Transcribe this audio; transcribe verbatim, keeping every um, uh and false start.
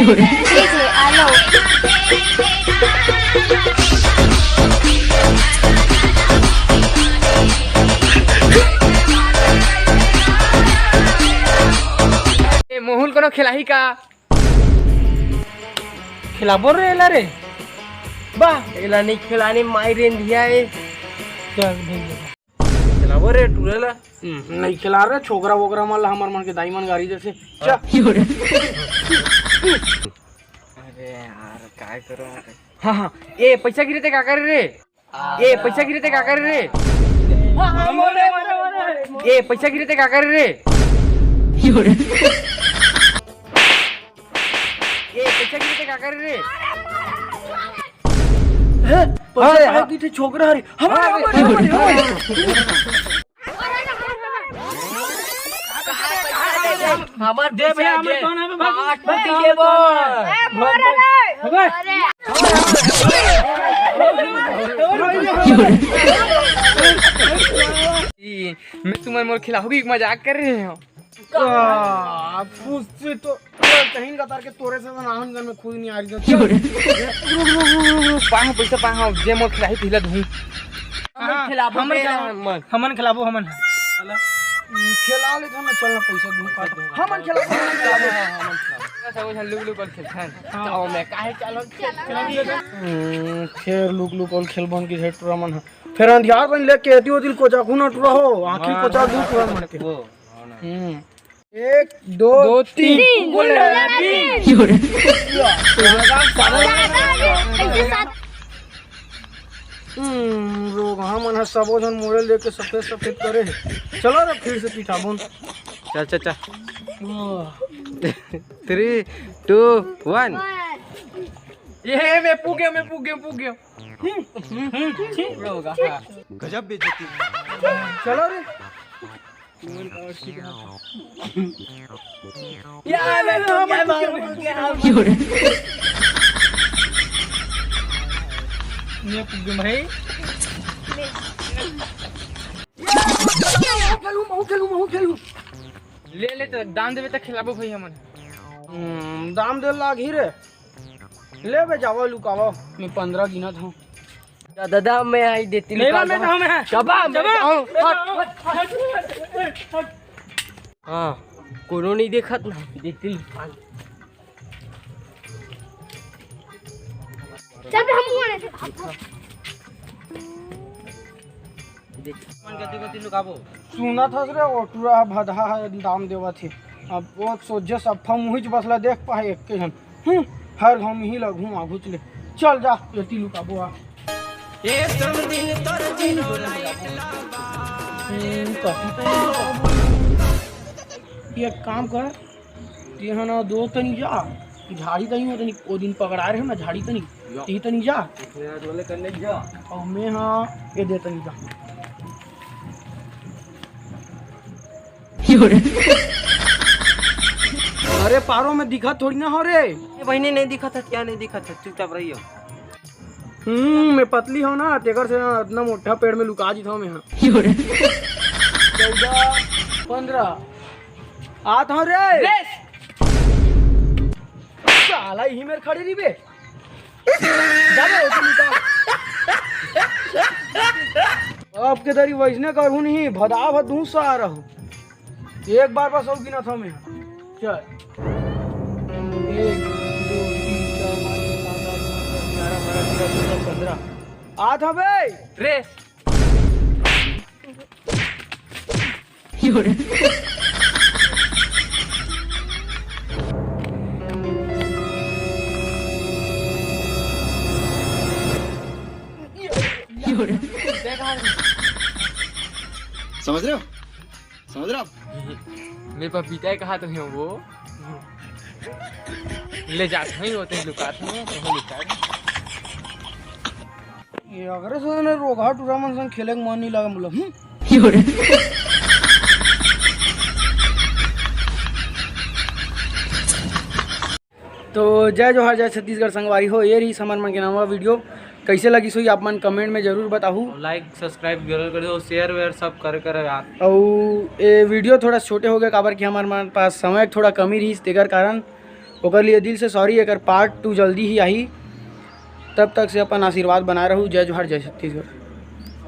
DJ आलो। ए, मोहुल कोनो खिलाही का? खिलाबो रे एला रे। बा, एला नहीं खिलाने, माई रेंधिया ए। चल भैया। खिलाबो रे टूरा ला। हम्म, नहीं खिला रे, छोकरा वोकरा मन ला हमर मन के दाई मन गारी देथे। चा। अरे यार, काय करो? हाँ, हाँ। ए, पैसा गिरे ते का करे रे? ए, पैसा गिरे ते का करे रे? ए, पैसा गिरे ते का करे रे? ए, पैसा गिरे ते का करे रे? हैं? पैसा हाँ, काहे हाँ। की थे छोकरा हरे? हमारे, हाँ, हमारे, हमारे, हमारे। हमर दे भैया, हमर कौन है बे भाई? पाँच पति के बोल। ए, मारे रे। अबे। ई, मैं तुम्हारे मोर खिलाफ भी मजाक कर रहे हो। का? फुस से तो तोर कहीं का तार के तोरे से तो नाहन गन में खुद नहीं आ रही तो। रुक, रुक, रुक, रुक, रुक, पाहा पैसा पाहा, जे मोर खिलाही पिला दूँ। हमन खिलाबो हमन बे, खिलाबो। हमन। हमन खिलाबो, हमन। हम्म, खिला ले तो ना, चल ना, पैसा दूँ का। हमन खिलाबो, हमन खिलाबो। सब झन लुक लुक और खेलथन। हाँ। गाँव में काहे चलो खेल, खेल। हम्म, फेर लुक लुक और खेलबन की झेट टूरा मन ह। फेर अंधियार बन लेके एती ओती कोचा खुना टूरा हो, आँखी हाँ। कोचा दू टूरा मन के। वो, हाँ ना। हम्म। एक, दो, दो, तीन। तीन। बोल रहा है, तीन। तीन। ऐसे सात। हम्म, रोगहा मन ह सबो झन मोरे लेके सफेद सफेद करे हे। चलो रे, फिर से पिठाबोन। चल, चल, चल। वाह। Three, two, one। ये मैं पूगे, मैं पूगे, पूगे। हम्म, हम्म, हम्म, हम्म। रोगहा। गजब बेइज्जती। चलो रे। यार, मैं तो क्या मारूं, क्या मारूं? ये पुग्गे भाई। खेलूं, मैं खेलूं, मैं खेलूं। ले ले तो दाम देवे त खिलाबो भाई हमन। हम्म, दाम दे लाग ही रे। ले बे, जावा लुकावा, मैं पंद्रह गिनत हूँ। दादा, मैं आई देती नहीं बा, लुका मैं दो। तो हूँ, मैं। शबा, मैं शबा। तो हूँ। हट, हट, हट, हट। हाँ, कोनो नहीं देखत ना, देती लुका। चल बे, हम हुआ नहीं। मन के दिगो तीन लुकाबो। सुनत हस रे, ओ टूरा ह भदहा ह दाम देवत हे। अब वो सोझे सफ्फा मुहिच बसला देख पाए एक के झन। हम्म, हर घाव में ही लगहूँ आघू चले। चल जा, एती लुकाबो आ। हम्म, कथी तो एक काम कर, तेहा ना दो तनी जा, झाड़ी तनी हो तनी, ओ दिन पकड़ा रहे ना झाड़ी तनी, या। ती तनी जा। इतने आज वाले करने जा। और मैं हाँ, ये दे तनी जा। अरे पारो में दिखत थोड़ी ना हो रे। ये बहिनी नहीं दिखत है, क्या नहीं दिखत है, चुपचाप रहियो। हम्म, मैं पतली हूँ ना, तेकर से ना इतना मोटा पेड़ में लुका जीत हूँ मैं हाँ। चौदह, पंद्रह। आत हूँ रे। रेस। साला यही मेर खड़े रही बे। जा बे, ओती निकाल। अब के दरी वैसने करहूँ नहीं, भदा भदू सा रहू। एक बार बस हो गिना था मैं। चल। एक, दो, तीन, चार, पाँच, छः, सात, आठ, नौ, दस, ग्यारह, बारह, तेरह, चौदह, पंद्रह। आ था बे। रेस। समझ रहे हो? समझ रहे हो आप? मैं पपीता ही कहा तो हूँ वो। ले जात हूँ, वो तो लुकात हूँ, तो लुकात। ये अगर से ने रोगहा टूरा मन संग खेले के मन नहीं लगा, बोला, हम्म? तो जय जोहार, जय छत्तीसगढ़ संगवारी हो, ये रही हमर मन के नवा वीडियो। कैसे लगिस होही आप मन comment में जरूर बताहू। और like, subscribe जरूर कर दो, share वेयर सब कर कर यार। और ये वीडियो थोड़ा छोटे हो गए, काबर कि हमारे मन पास समय थोड़ा कमी रही, तेकर कारण। ओकर लिए दिल से सॉरी। एकर पार्ट टू जल्दी ही आही, तब तक से अपन आशीर्वाद बनाए रहू। जय जोहार, जय छत्तीसगढ़।